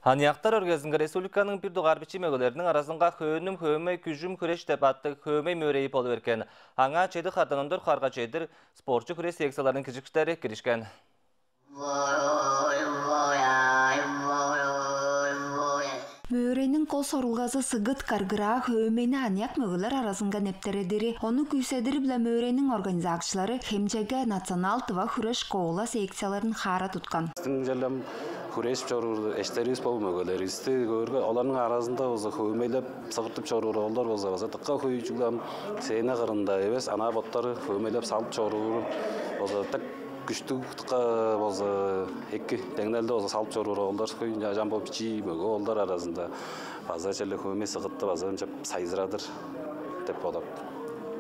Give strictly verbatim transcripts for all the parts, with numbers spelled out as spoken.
Аныяктар өргээзинге республиканың бир дугаар бичии мөгелериниң аразынга «Хөөнүм, хөөмей, күжүм, хүреш» деп аттыг хөөмей мөөрейи болуп эрткен. Аңаа чеди хардан он дөрт харга чедир спортчу хүреш секцияларының киржикчилери киришкен. Мөөрейниң кол сорулгазы сыгыт, каргыраа хөөмейни аныяк мөгелер аразынга нептередири. Ону күүседири-биле мөөрейниң организакчылары Хемчегге национал тыва хүреш школа секцияларын хаара туткан. Бистиң черле хүрежип чоруур эштеривис, бо мөгелеривисти көөрге, оларның аразында болза хөөмейлеп, сыгыртып чоруур оолдар болза база дыка хөй. Чүгле ам сцена кырында эвес, анаа боттары хөөмейлеп салып чоруур болза, дыка күштүг, дыка болза эки деңнелде болза салып чоруур оолдар хөй. Ынчан бо бичии мөге оолдар аразында база черле хөөмей, сыгытты база ынчап сайзырадыр деп бодап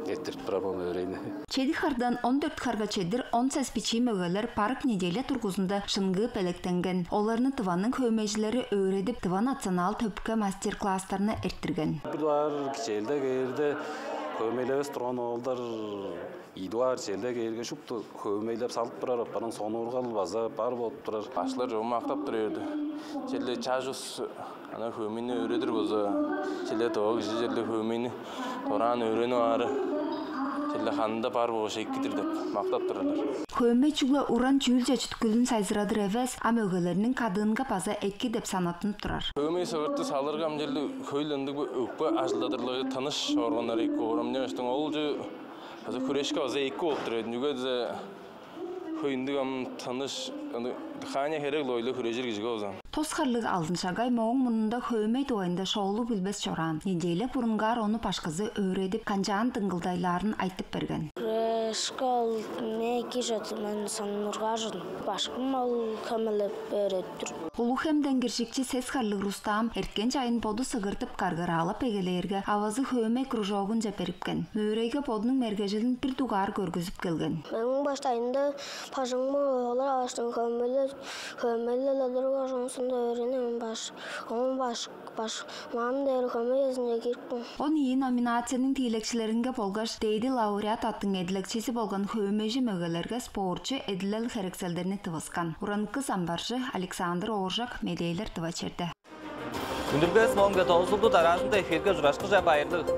эрттирип турар бо мөөрейни. Чеди хардан он дөрт харга чедир он сес бичии мөгелер барык неделя дургузунда шыңгыы белеткенген. Оларны Тываның хөөмейжилери өөредип, Тыва национал төпке мастер-класстарны эрттирген. Бир дугаар кичээлде кээрде хөөмейлевес турган оолдар ийи дугаар кичээлде кээрге шупту хөөмейлеп салып турар, апарган сонуургал база бар болуп турар. Башкылар чогум мактап тур эрди. Черле чаш улус ана хөөмейни өөредир болза, черле тыва кижи черле хөөмейни дораан өөренип аары черле ханында бар болгаш эки-дир деп мактап турарлар. Хөөмей чүгле уран чүүлче чүткүлүн сайзырадыр эвес, а мөгелерниң кадыынга база эки деп санаттынып турар. Хөөмей сыгыртты салырга ам черле хөй-ле ындыг өкпе ажылдадырлыг, тыныш органнары эки боор. Ам чааштың ол чү база хүрешке база эки болуп турар. Чүге дизе хөй ындыг ам тыныш, ындыг дыхание херек-ле, ойлу хүрежир кижиге болза. Тос харлыг Алдын Шагай мооң мурнунда хөөмей дугайында шоолуг билбес чораан. Неделя бурунгаар ону башкызы өөредип, канчаан дыңгылдайлаарын айтып берген. Школ мен эки чордум, мен сонуургаар чордум. Башкым ол хөөмейлеп өөредип тур. Улуг-Хемден киржикчи сес харлыг Рустам эрткен чайын боду сыгыртып, каргыраалап эгелээрге, авазы хөөмей кружогунче берипкен. Мөөрейге бодунуң мергежилин бир дугаар көргүзүп келген. Мээң баштайында бажыңым олар аштың хөөмейле, хөөмейле олар ошонусунда өөренем баш, он баш, баш, маан дээр хөөмей эзинче кирипкен. Он ийи номинацияның тиилекчилеринге болгаш дээди лауреат аттың эдилекчизи болган хөөмейжи мөгелерге спортчу эдилел херекселдерни тывыскан. Ураныкы Самбаржы, Александр Ооржак, медээлер Тыва черде. Үндүргес моонга доозулду, дараазында эфирге ужурашкыже, байырлыг.